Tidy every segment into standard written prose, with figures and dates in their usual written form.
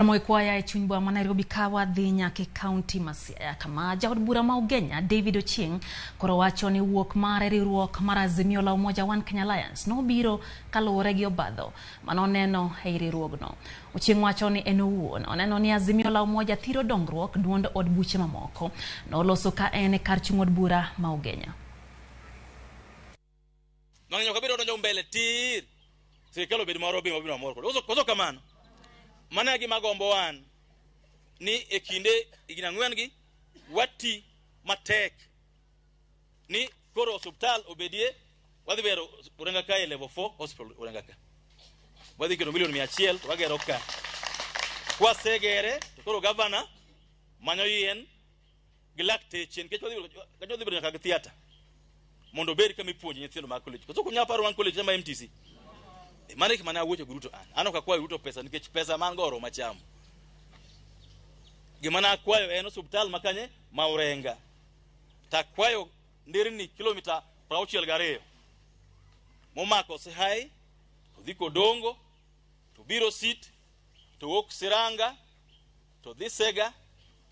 Moi kwaya e chuny boma ma Nairobi ka wadhi nyaka e kaunti ma Siaya kama jaod bura ma Ugenya David Ochieng koro wacho ni wuok mare riwruok mar Azimio la Umoja One Kenya Alliance nobiro kaluwore gi obadho manoneno ei riwruogno. Ochieng wacho ni en owuon oneno ni Azimio la Umoja thiro dongruok duond od buche mamoko. Noloso ka en e kar chung' od bura ma Ugenya. Mang'eny ok abiro donjo mbele tir. Sirikal obed moro be wabiro mamor kode. Koso kamano. Mano e gima gombo wan ni e kinde higni ang'wen gi wati matek ni koro osuptal obedie wadhi bero Urenga ka e level 4 hospital Urenga ka. Wadhi keto milion 100 to wagero ka. Kwasegere to koro gavana manyo yien gi lakteche nikech wadhi kanyo dhi bedo nyaka gi theatre mondo obed kama ipuonje nyithindo mag college. Koso kunya paro wan college ma MTC. Mano e gima ne awuocho gi Ruto an. An ok akwayo Ruto pesa nikech pesa man go oroma chamo. Gima ne akwayo en osuptal ma kanye ma Urenga. To akwayo nderni kilomita 62 momako Sihai to dhi Kodongo to biro Sit to wuok Siranga to dhi Sega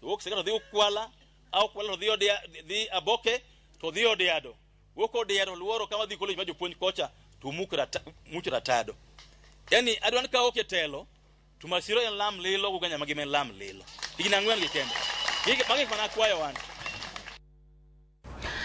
to wuok Sega to dhi Ukwala a Ukwala to dhi Odia, dhi Aboke to dhi Odiado wuok Odiado luoro kama dhi college ma jopuonj kocha to muk rata, much Ratado. Yani adwa ni ka ok e telo to Masiro en lam lilo Ugenya magima en lam lilo. Higni ang'wen gi kende. Gigi magi mana akwayo wan.